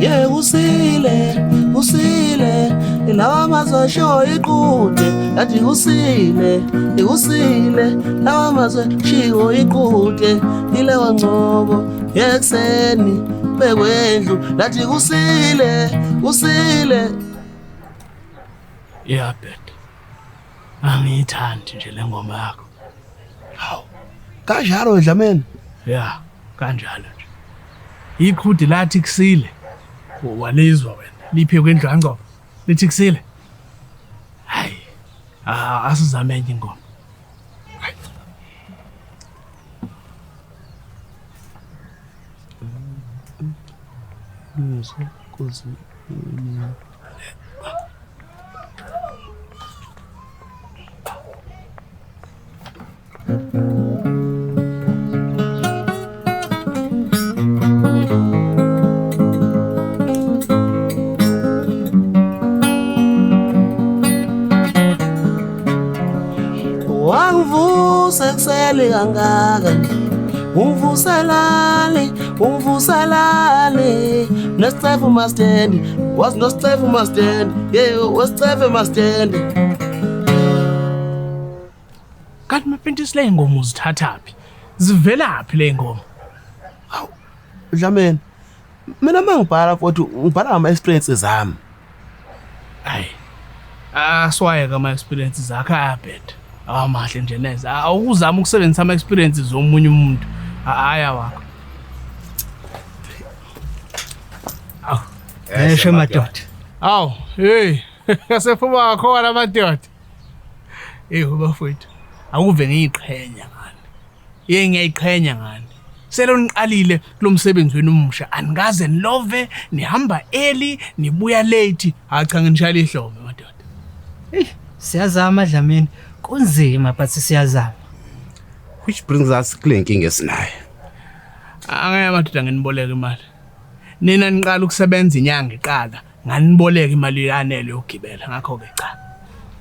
Ye kusile, kusile, lawa mazwi ashiwo iqhude, yathi kusile, kusile, lawa mazwi ashiwo iqhude, ile wangcobo ekuseni bekwendlu, lathi kusile, kusile. Iyabheda. Angiyithandi nje le ngoma yakho. Hawu. Kanjalo Dlamini. Ya, kanjalo nje. Iqhude lathi kusile. Walizwa wena. Liphe kwendlu kaNgcobo. Lithi kusile. Hayi. Ah, asizame enye ingoma. Wangivusa ekuseni kangaka, ungivuselani, ungivuselani, nesicefe mastendi, wazi nosicefe mastendi, yeah, wesicefe mastendi. Kanti mapentisi le ngoma uzithathaphi? Zivelaphi le ngoma? Hawu, Dlamini, mina mangibhala futhi ngibhala ngama experiences ami. Hayi. Aswayeka ama experiences akhe ayabheda. Awamahle nje neze. Awuzama ukusebenzisa ama experiences omunye umuntu. Aya wakho. Awu. Eshe madoda. Awu, hey. Kasefuma khona madoda. Hey bafowethu, akuve ngiyiqhenya ngani. Ye ngiyayiqhenya ngani. Selo niqalile kulomsebenzi wenu omusha, anikaze nilove, nihamba early, nibuya late. Hayi cha nginishayela ihlombe madoda. Hey, siyazama Dlamini. Kunzima but siyazama. Which brings us kule nkinga esinayo. Angeke madoda nginiboleke imali. Nina niqala ukusebenza inyanga iqala, nganiboleka imali yanele yokugibela ngakho-ke cha.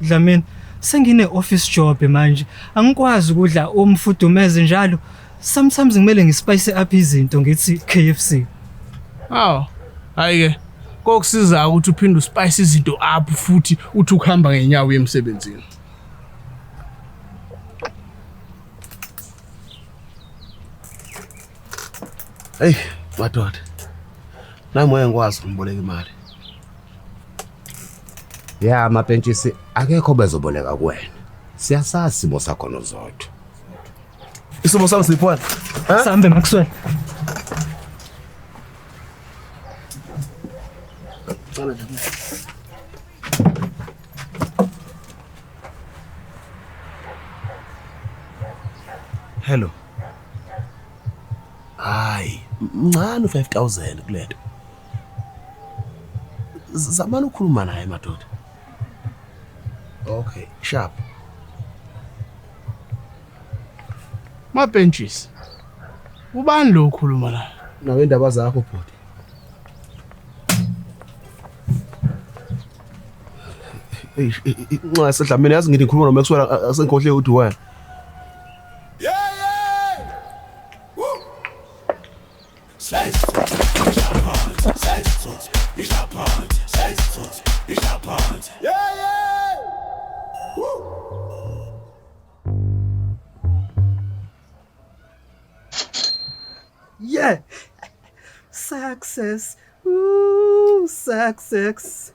Dlamini, sengine office job manje. Angikwazi ukudla umfudumeze njalo. Sometimes kumele ngispice up izinto ngithi KFC. Aw, hayi ke kokusiza ukuthi uphinde uspice izinto up futhi uthi ukuhamba ngenyawo uye emsebenzini. Hey, madoda. Nami ngeke ngikwazi ukumboleka imali. Ya mapentshisi akekho bezoboleka kuwena. Siyasazi isimo sakho nozodwa. Isimo sami siphwana. Sambe Maxwell. Hello. Hayi, mncane u5000 kulento. Zamani ukukhuluma naye madoda. Okay, sharp. Mapentshisi. Ubani lo okhuluma la? Nawe indaba zakho bhuti. Eish, nxa sedlamini yazi ngithi ngikhuluma noMaxwell asengikhohle ukuthi wena. Yeah. Success. Ooh, success.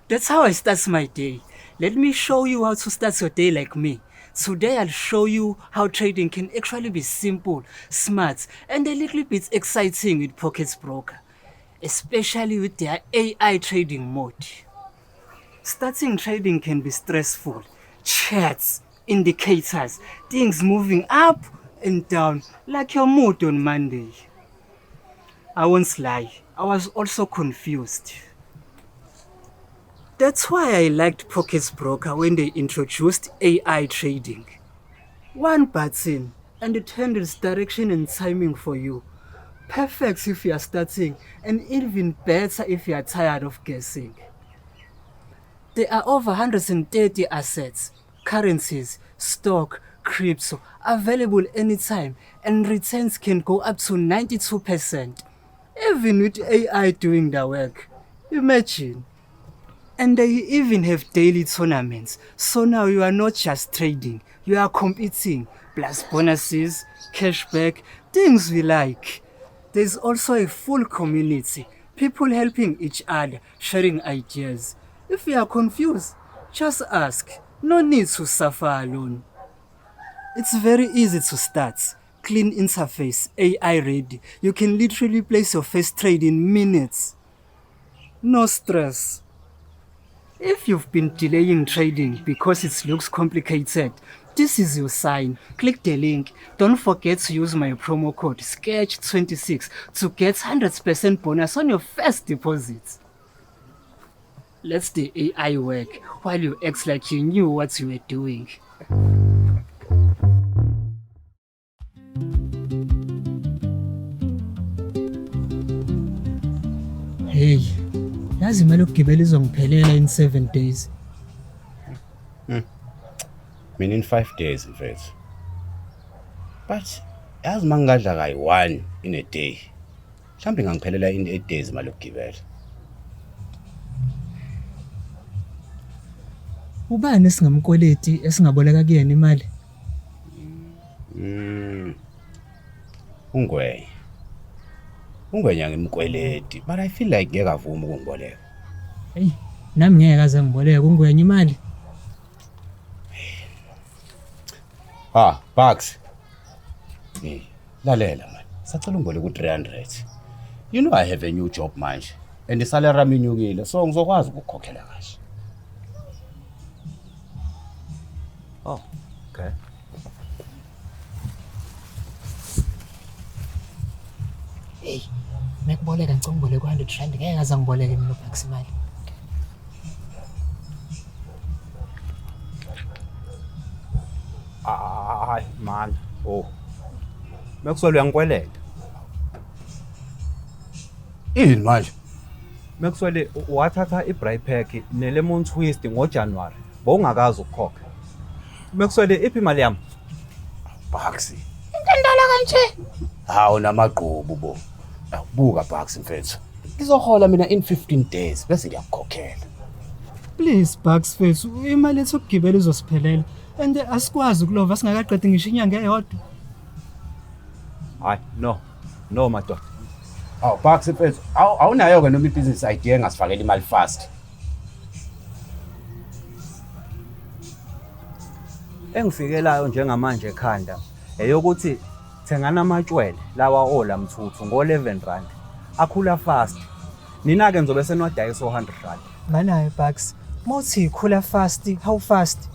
That's how I start my day. Let me show you how to start your day like me. Today I'll show you how trading can actually be simple, smart, and a little bit exciting with Pockets Broker, especially with their AI trading mode. Starting trading can be stressful. Charts, indicators, things moving up and down like your mood on Monday. I won't lie, I was also confused. That's why I liked Pockets Broker when they introduced AI trading. One button and it handles direction and timing for you. Perfect if you are starting and even better if you are tired of guessing. There are over 130 assets, currencies, stock, crypto available anytime and returns can go up to 92%. Even with AI doing the work. Imagine. And they even have daily tournaments. So now you are not just trading, you are competing. Plus bonuses, cashback, things we like. There's also a full community, people helping each other, sharing ideas. If you are confused, just ask. No need to suffer alone. It's very easy to start. Clean interface, AI ready. You can literally place your first trade in minutes. No stress. If you've been delaying trading because it looks complicated, this is your sign. Click the link. Don't forget to use my promo code SKETCH26 to get 100% bonus on your first deposit. Let the AI work while you act like you knew what you were doing. Hey, yazi imali yokugibela izongiphelela in 7 days. Mina in 5 days mfethu. But yazi mangingadla kayi-1 in a day. Mhlawumbe ingangiphelela in 8 days imali yokugibela. Ubani esingamkweleti esingaboleka kuyena imali? Ungwenya. Ungwenya ngimkweleti, but I feel like ngeke avume ukungiboleka. Hey, nami ngeke aze ngiboleke uNgwenya imali. Ah, Bucks. Hey, lalela man. Sacela ungiboleke u300. You know I have a new job manje. And isalary yami inyukile, so ngizokwazi ukukhokhela kahle. Oh, okay. Hey, mekuboleka ngicela ungiboleke u100 rand ngeke aze ngiboleke mina uBucks imali. Hayi man. Oh. Maxwell uyangikweleta. Ini manje? Maxwell wathatha i-braai pack ne-lemon twist ngoJanuary. Bowungakazi ukukhokha. Maxwell iphi imali yami? Bucks. Into endala kanje. Hawu namagqubu bo. Awubuka Bucks mfethu. Ngizohola mina in 15 days bese ngiyakukhokhela. Please Bucks mfethu, imali ethu yokugibela izosiphelela and asikwazi ukulova singakaqedi ngisho inyanga eyodwa. Hayi no. No madoda. Awu Bucks mfethu, awunayo ke noma i-business idea engasifakela imali fast. Engifikelayo njengamanje ekhanda eyokuthi thengana amatshwele lawa ola mthuthu ngo-11 rand. Akhula fast. Nina ke nizobe seniwadayisa o-100 rand. Manayo Bucks, mawuthi ikhula fast, how fast?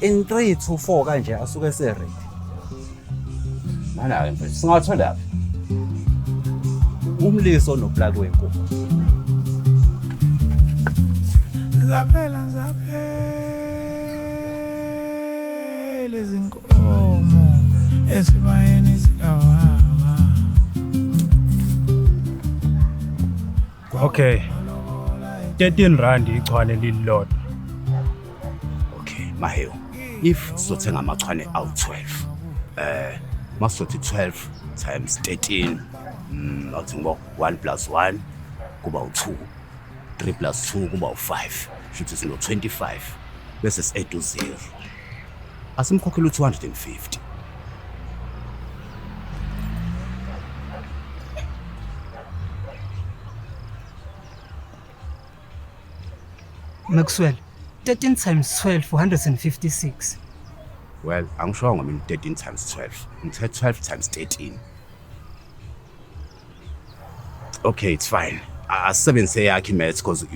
In 3 to 4 kanje asuke ese-ready. Mana ke mfethu, singawathola phi? Umliso noplaki wenkukhu. Zaphela zaphela izinkomo esibayeni sikababa. Okay. 13 rand ichwane lilodwa. Okay, Mahewu. If sizothenga amachwane awu-12, masizothi 12 times 13, awuthi ngoba 1 plus 1 kuba u2, 3 plus 2 kuba u5, shuthi sino 25 bese si-add u0. Asimkhokhela u250. Maxwell, 13 times 12 156. Well, angishongo mina 13 times 12. Ngithe 12 times 13. Okay, it's fine. Asebenzise yakhe maths because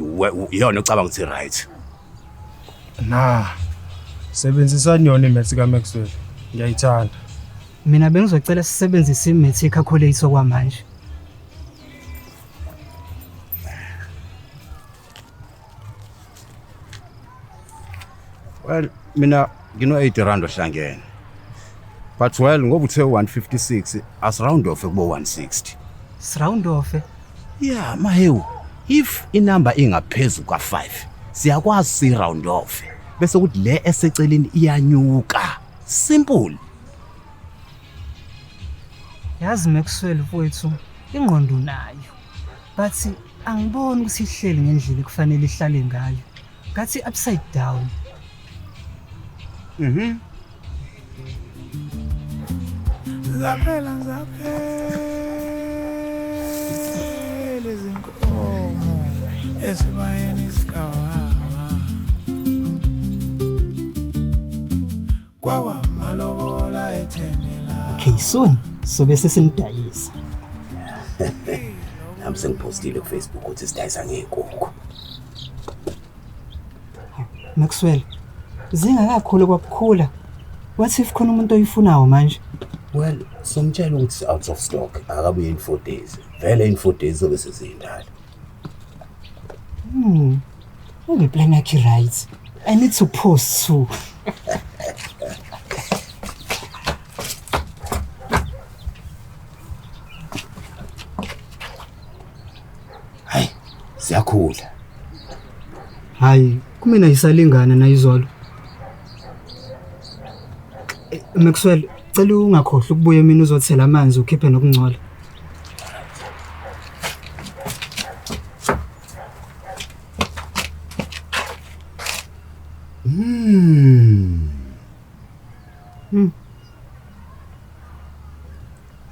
iyona ocabanga ukuthi right. Na. Sebenzisani yona imaths kaMaxwell. Ngiyayithanda. Mina bengizocela sisebenzise imaths calculator kwamanje. Well, mina ngino 80 rand ohlangene. But well, ngoba uthe 156 as round off kubo 160. Round off. Yeah, Mahewu, if inumber ingaphezulu ka5, siyakwazi si round off. Bese kuthi le eseceleni iyanyuka. Simple. Yazi Maxwell mfowethu, ingqondo unayo. But angiboni ukuthi ihleli ngendlela ekufanele ihlale ngayo. Ngathi upside down. Zaphela zaphela izinkomo esibayeni sikababa kwawamalobola ethendela. Okay, soon sobe sesimdayisa. Nami sengipostile ku-Facebook ukuthi sidayisa ngey'nkukhu. Maxwell, zingakakhulu kwakukhula. What if khona umuntu oyifunayo manje? Well, somtshela ukuthi out of stock, akabuye in 4 days. Vele in 4 days zobe sezindala. Le plan yakhe right. I need to post too. Hayi, siyakhula. Hayi, kumina isalingana nayizolo. Maxwell, cela ungakhohlwa ukubuya mina uzothela amanzi ukhiphe nokungcola.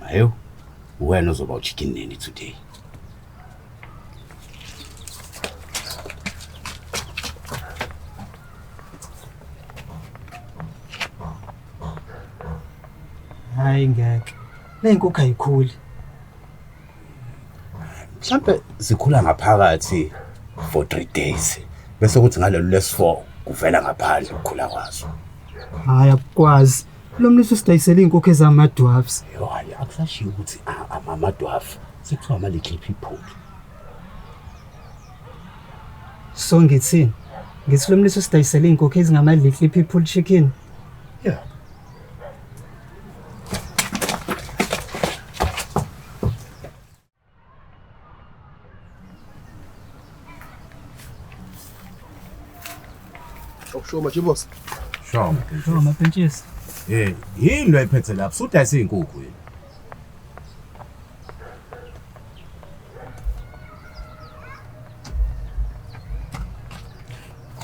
Mayo, wena uzoba uchicken nini today? Hayi ngeke. Le nkukhu ayikhuli. Mhlambe zikhula ngaphakathi for 3 days. Bese kuthi ngalelo lesi4 kuvela ngaphandle ukukhula kwazo. Hayi akukwazi. Lo mlisa usidayisela izinkukhu ezama dwarfs. Yo, hayi akusashiwo ukuthi ama-dwarf, sekuthiwa ama-little people. So ngithini? Ngithi lo mlisa usidayisela izinkukhu ezingama little people chicken. Yeah. Sure Majibos. Sure. Sure mapentshisi. Eh, yini lo ayiphethe lapha? Sudayisa izinkukhu yini?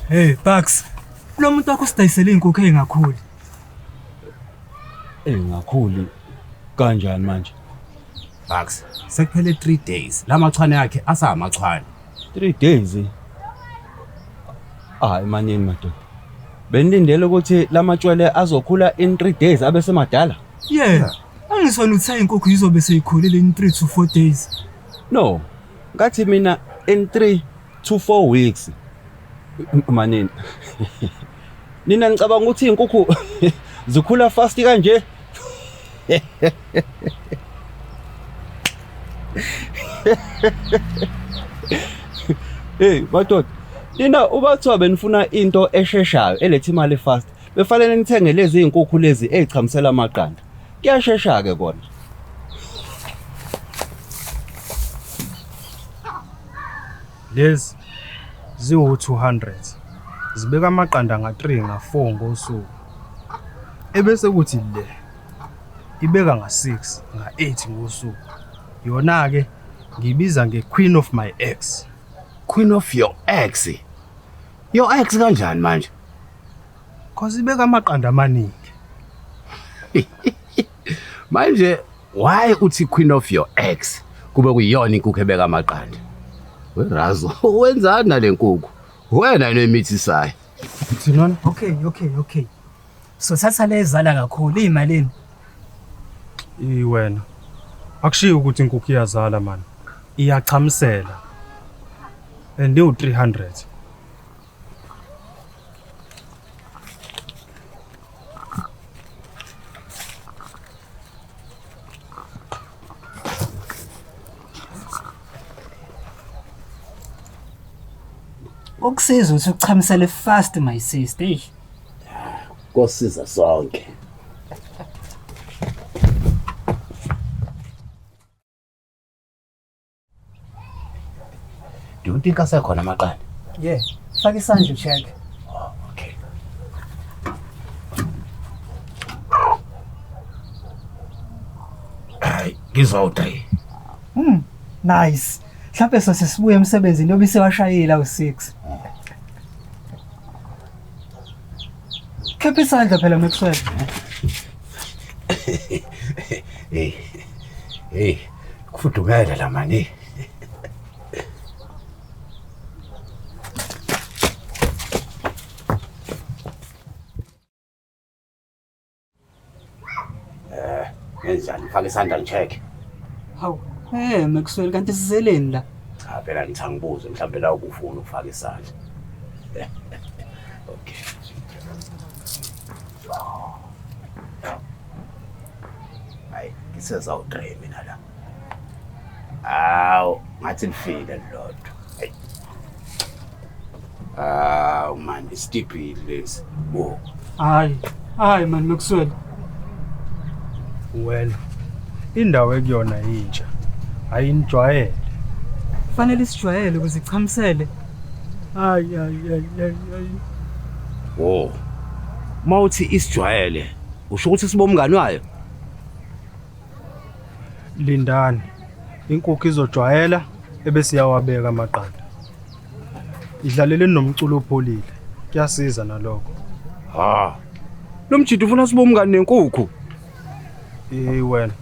Hey Bucks, lo muntu wakho usidayisela izinkukhu ezingakhuli. Engakhuli kanjani manje? Bucks, sekuphele 3 days. Lamachwane akhe asamachwane. 3 days. Hayi manini madoda. Benilindele ukuthi lamatshwele azokhula in 3 days abe semadala? Yeah. Angisona uthe inkukhu izobe seyikhulile in 3 to 4 days. No. Ngathi mina in 3 to 4 weeks. Manini. Nina ngicabanga ukuthi inkukhu zikhula fast kanje? Hey madoda, nina ubathiwa benifuna into esheshayo eletha imali fast, befanele nithenge lezi izinkukhu lezi ezichamisela amaqanda. Kuyashesha ke kona. Lezi ziwu-200 zibeka amaqanda nga-3 nga-4 ngosuku, ebese kuthi le ibeka nga-6 nga-8 ngosuku. Yona-ke ngiyibiza nge-queen of my ex. Queen of your ex? Your ex kanjani manje? Cause ibeka amaqanda amaningi. Manje why uthi queen of your ex kube kuyiyona inkukhu ebeka amaqanda? Werazo, wenzani nale nkukhu? Wena noyimithisayo. Thinona? Okay. So thatha lezala kakhulu izimalini? Iwena. Akushiwo ukuthi inkukhu iyazala man. Iyachamisela. And iwu-300. Okusiza ukuthi uchamisele fast my sister. Hey. Kosiza sonke. Do you think asekhona amaqanda? Yeah, faka isandla check. Oh, okay. Hayi, ngizwa u3. Nice. Mhlawumbe sose sibuye emsebenzini yobe sewashayile awu6. Khipha isandla phela Maxwell. Hey. Hey, kufudumele la mani. Ngenzani ngifake isandla ngicheck. Hawu, Maxwell kanti sizeleni la? Cha phela ngithi angibuze mhlawumbe la ubufuna ukufaka isandla. Okay. Hayi, ngisezawu-3 mina la. Awu, ngathi lifile lodwa. Hayi. Awu man, isitibhile lesi. Wo. Hayi, hayi man Maxwell. Wena indawo ekuyona intsha. Ayinijwayele. Fanele sijwayele ukuze ichamisele. Hayi hayi hayi hayi. Wo. Mawuthi isijwayele, usho ukuthi sibomngani wayo? Lindani. Inkukhu izojwayela ebese iyawabeka amaqanda. Idlaleleni nomculo opholile. Kuyasiza nalokho. Ha. Lo mjidi ufuna sibomngani nenkukhu. Wena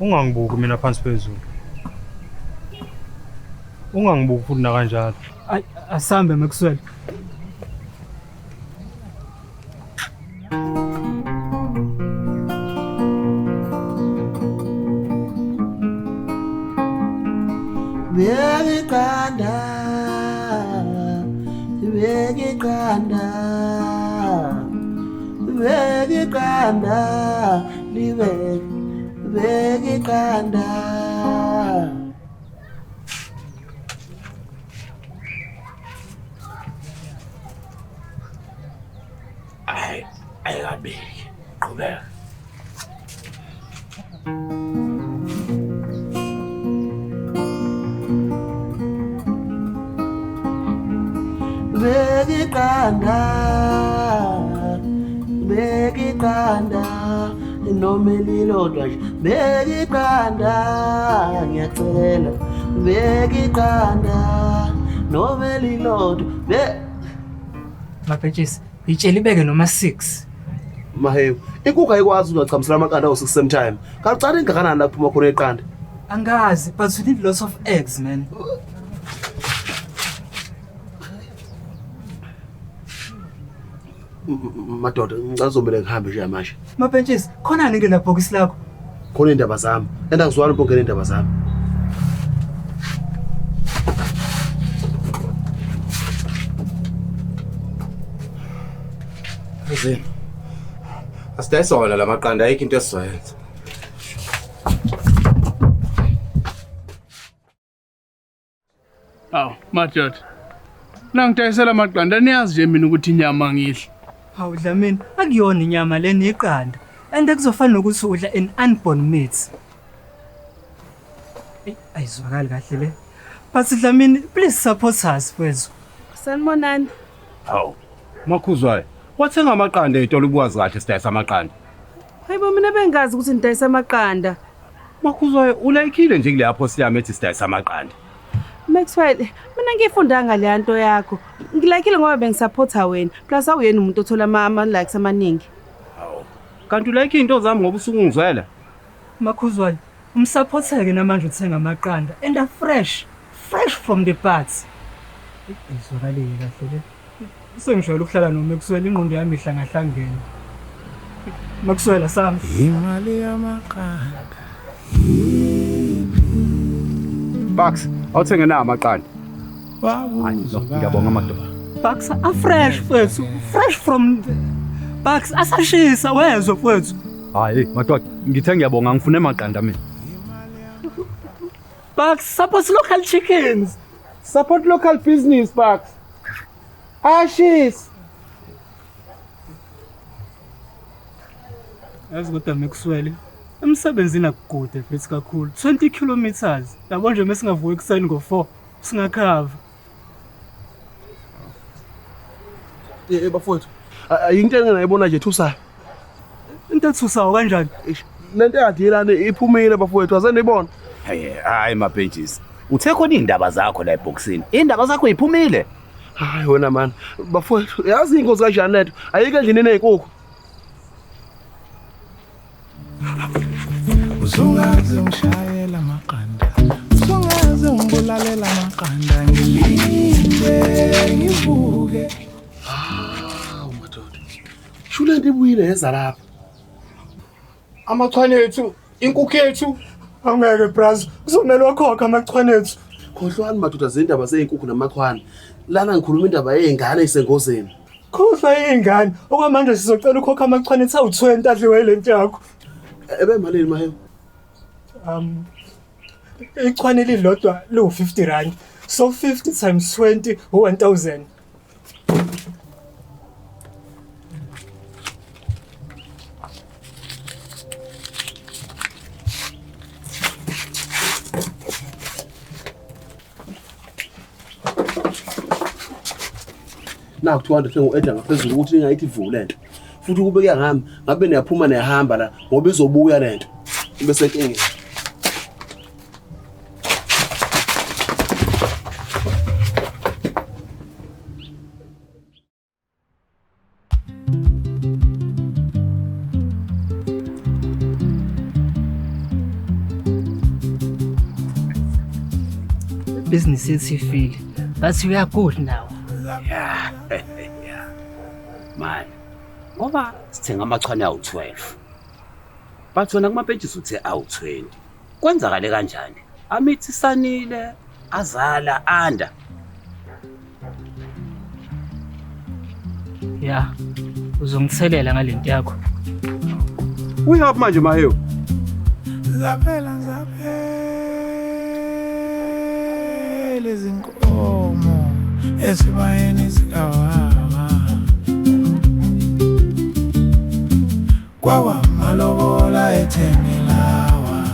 ungangibuki mina phansi phezulu. Ungangibuki futhi nakanjalo. Ay, asambe Maxwell. Beka iqanda, beka iqanda, beka iqanda, libeke, beka iqanda. Hayi, ayikabeki. Qhubeka. Beka iqanda, beka iqanda, noma elilodwa nje. Beka iqanda, ngiyacela. Beka iqanda, noma elilodwa. Mabhentshisi, itshela ibeke noma 6. Mahewu, inkukhu ayikwazi ukungachamisela amaqanda awu-6 same time. Kalucala ingakanani la kuphuma khona iqanda? Angazi, but we need lots of eggs, man. Madoda, ngicela uzomele ngihambe nje manje. Mabhentshisi, khona nini la bhokisi lakho? Khona indaba zami. And angizwani ukungena indaba zami. Yazini. Asidayisa wona lamaqanda, ayikho into esizoyenza. Awu, madoda. Nangidayisela amaqanda niyazi nje mina ukuthi inyama ngidla. Hawu Dlamini, akuyona inyama lena iqanda. And kuzofana nokuthi udla an unborn meat. Ayizwakali kahle le. But Dlamini, please support us mfethu. Sanibonani. Hawu, Makhuzwayo, wathenga amaqanda ezitolo ubuwazi kahle sidayisa amaqanda. Hayibo mina bengazi ukuthi nidayisa amaqanda. Makhuzwayo ulayikile nje kuleya post yami ethi sidayisa amaqanda. Maxwell, mina ngifundanga le nto yakho. Ngilayikile ngoba bengisupporta wena. Plus awuyena umuntu othola ama likes amaningi. Hawu. Kanti ulayike into zami ngoba usukungizwela. Makhuzwayo, umsupporteke namanje uthenga amaqanda and are fresh, fresh from the parts. Ayizwakali kahle le. Sengijwayele ukuhlala noMaxwell, ingqondo yami ihlangahlangene. Maxwell asami. Imali yamaqanda. Bucks, awuthenge na amaqanda? Hayi, no, ngiyabonga madoda. Bucks are fresh mfethu, fresh from the... Bucks asashisa wezwa mfethu. Hayi, madoda, ngithe ngiyabonga ngifune amaqanda mina. Bucks support local chickens. Support local business, Bucks. Ashis. Yazi kodwa Maxwell, emsebenzini akukude futhi kakhulu, 20 kilometers. Yabo nje mesingavuka ekuseni ngo4, singakhava. Bafowethu, ayinto engingayibona nje ethusayo. Into ethusayo kanjani? Eish, Lento yadilane iphumile bafowethu asenibona. Hey, hayi mabhentshisi. Uthe khona indaba zakho la ebhokisini. Indaba zakho iphumile. Hayi wena man, bafowethu yazi ingozi kanjani lento? Ayike endlini nezinkukhu. Usungaze ungishayela amaqanda, usungaze ungibulalela amaqanda, ngilinde ngivuke. Hawu madoda. Shule lento ibuyile yeza lapha. Amachwane ethu, inkukhu yethu. Awungeke braz, kuzomele wakhokha amachwane ethu. Khohlwani madoda zindaba zezinkukhu namachwane. Lana ngikhuluma indaba yezingane ezisengozini. Khohlwa iy'ngane, okwamanje sizocela ukhokha amachwane ethu awu-20 adliwe yile nto yakho. Ebe malini mahewu? Ichwane lilodwa liwu-50 rand. So 50 times 20 u-1000. Naku 200 sengu-eda ngaphezulu ukuthi ningayithi ivule lento. Futhi ukube kuya ngami ngabe niyaphuma niyahamba la ngoba izobuya lento. Ibe senkingeni. Business yethu ifile. But we are good now. Yeah. Man. Ngoba sithenga amachwane awu-12. But wena kumapentshisi uthe awu-20. Kwenzakale kanjani? Amithisanile, azala, anda. Ya, uzongithelela ngalento yakho. Uyaphi manje Mahewu? Zaphela zaphela izinkomo esibayeni sikababa. Kwawamalobola ethenilawa.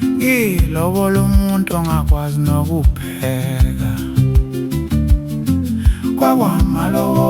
Ngilobola umuntu ongakwazi nokupheka. Kwawamalobola